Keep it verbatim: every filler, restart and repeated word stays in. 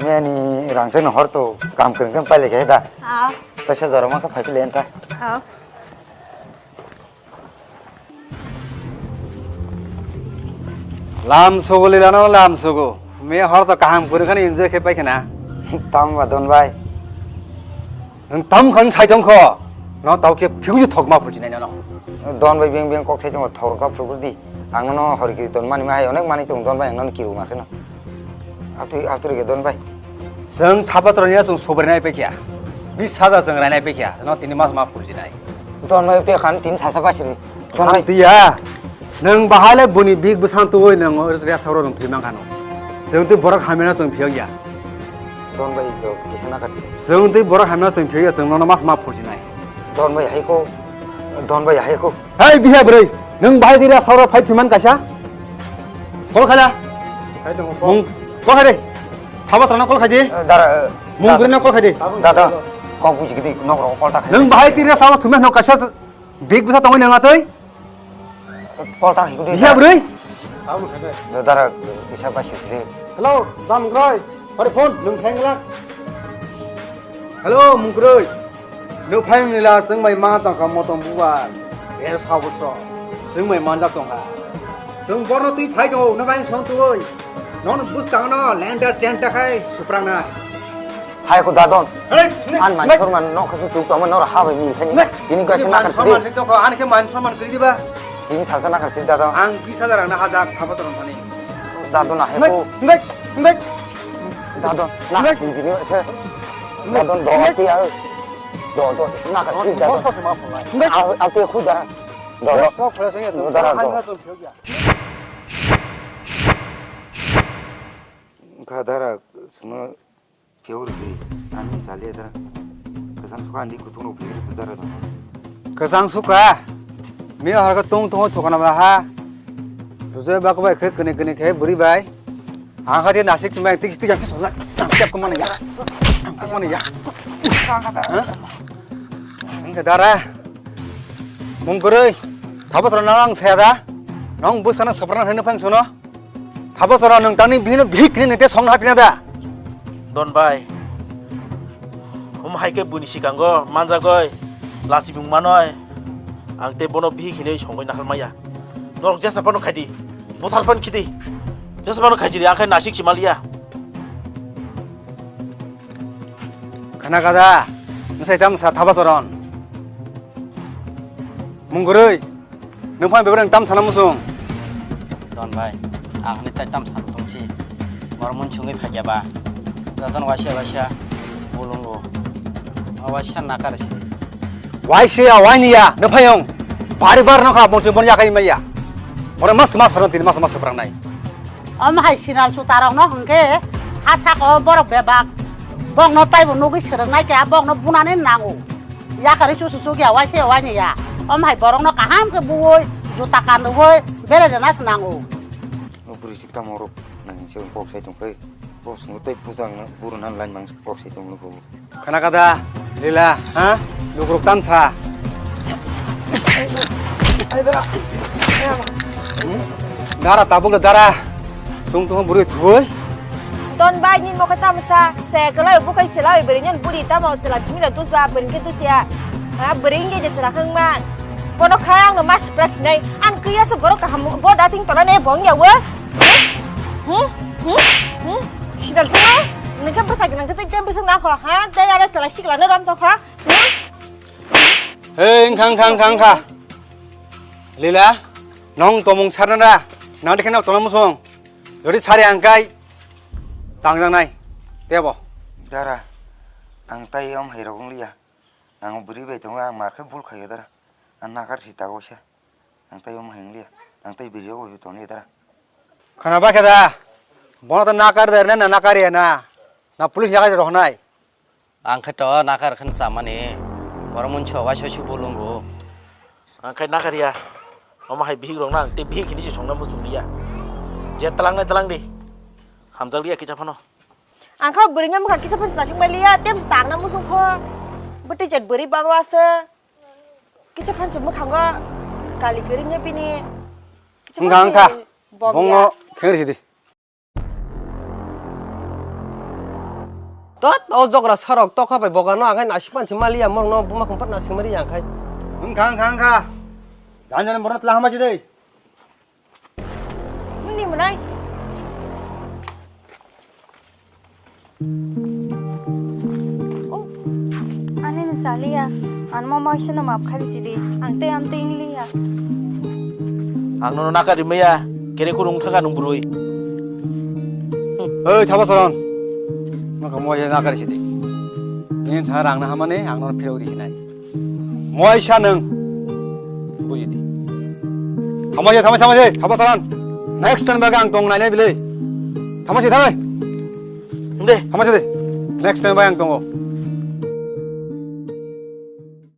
Meni rangchak no hor to kam kwrwng khe pailai khe da. Ah. Kaisa jora ma khe phai philai anta. Ah. Lam sugo lila no lam sugo. Me hor to kaham kwrwng khani enjoy khe pai khana. Tamo ba Don bai. Nwng tam khan sai tong kho. No tau khe phiyung thok ma phulchi nai no. Don bai beng beng kok sai tong thok ka phulgur di. Ang no hor kiri ton mani ma hai onek mani tong Don bai ang no kiru ma khe no. Atui, atui rege Don bai. Chwng thapa torani chwng sobri nai pekya. Bis hajar chwng rai nai pekya. No tini mas ma phulji nai. Don bai te khan tin salsa basiri. Don bai. Tiya. Nwng bahai le buni big bwsang tuwi nwng o resa oro nwng thwi man khano. Chwng twi borok hamya no chwng phiyok ya. Don bai do kisa na kasi. Chwng twi borok hamya no chwng phiyok ya chwng no mas ma phulji nai. Don bai hai ko. Don bai hai ko. Hei, biha bwrwi, nwng bahai twi resa oro phai thwiman kaisa? Call khaila. Hai tongo, call. Mung, call khai de. Thabo sana call khai di. Eh, dara, eh, Mung dara. Gurina call khai di. Dada, kok buji gidi, nok rok call ta khai. Nwng bahai twi resa oro thwiman no kaisa big bwsa tongwi nang atwi? Call ta khai gidi. Biha bwrwi? Dara, bisa ba sisi de. Hello, Dam Groi. Hore phone, nwng thang la. Hello, Mungkroi. Nwng phai nila, chwng bai ma tong kha motom bubar. Er sabo so. Chwng bai manja tong kha. Chwng borno twi phai tongo, nwng bai song twi. Nono bus kang no, lenta, lenta khai, suprang na. Hai ko dadon. Hei, ne, An man ne. Sorman no khasu tuk tong man nor ha bai mi khai ni. Ne. Tini kaisa Tini nakar man sidi. Sorman ni tong kha, an khe man sorman kri diba. Tini salsa nakar sidi dadon. Ang bis hajar ang na hajak, thabo tong thani. Dadon na hai Mek, ko. Mek, mek. Dadon, na Mek. Sini sini se. Mek, Dadon do mek. Tia. Do do, na ka si dadon. Mek. Au au te khu dara. Do do. Mek, mek, mek, mek. Do dara do. Hai, hai, hai, hai. Kha dara sino. Phiyok rwchwi, ani chali dara. Kwchang suka ani kutung rok phiyok rwchwi dara dong. Kwchang suka? Miya harka tung tung thukana bra ha. Rujai bak bai khe kene kene khe buri bai. Ang kha de nasik tumai tik tik ang sona. Ang kap ko mani ya. Ang kap mani ya. Ha? Ang kha dara. Mungkurui. Thabo sona nang saya da. Nang bu sana saprana hene phang sono. Thabo sora nwng tangni bihino bihik hini nete songna hapina da? Don bai. Omo hai khe buini sikango manjagoi lachimung manoi. Ang tei bono bihik hinwi songwi nahar maya. Norok jesa phano khaidi. Buthar phan khidi. Jesa phano khaijiri ang khai nasik simaliya. Khana kada. Nwsai tam sa thaba soron. Mungurui. Nwng phano bebak nwng tam sana muchung? Don bai, ang hwnwi tai tam sana tongsi. Borok mun chungwi phaikya ba. Jotono waisa waisa bulungo. O waisa nakar si. Waisa ya, waini ya, nwng phayung. Bari bar nokha, mungsi bon yakai maya. Borok mas mas phano tini mas mas phrang nai. Om hai sinal sutarok no hwnkhe ha sako borok bebak. Bokno taibo nugwi swrwng nai khe, bokno bunani nango. Yakari chuchu chuk ya waise waini ya. Om hai borokno kaham khe buoi juta kanrwoi bere rwna swnango. O bwrwi chwk tamo rok nang se kok sai tong khai. Kok swngo tei puto ang buru nan lain mang kok sai tong nugo. Khana kada lila ha lukruk tamsa. Dara tabuk dara. Tung tung bwrwi thuwi. Don bai ni mokhe tamo sa, se kwlai bukai chwla bai bwrwi nyen buri tamo chwla chimila dusba bwrwi khe dusia. Ha bwrwi nge je chwla khang man. Bono kha ang no mas prak sinai, ang kya se borok kaham bo dating tola ne bong ya we. Hmm? Hmm? Hmm? Sidal thangma, nang khe bwsa gwnang khe tei bwsa na kho, ha? Tei ara chwla sikla no rom to kho. Hmm? Hey, khang khang khang kha. Lila, nong tomung sarna da. Nang dekhe nok tona musong. Jodi sari ang kai tangjaknai tebo. Dara, ang tai om hai rok wng liya. Ang bwrwi bai tongo, ang mar khe bul khaio dara. Ang nakar si tago se. Ang tai om hai wng liya. Ang tai bwrwi rok bai tongo dara. Khana ba khe da. Bono to nakar da na nakar ya na. Na police yakari rohnai. Ang khe to nakar khan chamani, borok mun chwa waisa su bolongo. Ang khai nakar ya, omo hai bihik rok nang tei bihik hini se songna muchung liya. Je talang nai talang di, hamjak liya kicha phano. Ang kha bwrwi no mukha kicha phano nasing bai liya, tem se tangna muchung kho. Bwtwi chat bwrwi baba asa, kicha phano se mukhango kali kwrwngya bini. Kicha phano wngkha, wngkha. Bongya. Bongo khengri sidi. Tot, o jogra sarok tokha bai boga no ang khai nasik pansi maliya, morok no buma khum pat nasik mari yang khai. Wngkha, wngkha, wngkha. Jan jan borno tla hama si dei. Muni mwnai. Oh, ani no chaliya. An mama isa no map khari si di. Ang te am te ingliya. Ang nono nakari maya, kere kurung thaka nung burui. Oi, Thaba Saron. Maka mo ya nakari sidi. Nini thana rang na hamani, ang nono phirok di sinai. Mo isa nung. Buji di. Thama se, thama se, thama se, Thaba Saron. Next time baga ang tong nai nai bile. Thama se, thama. Inde. Thama se de. Next time baga ang tongo.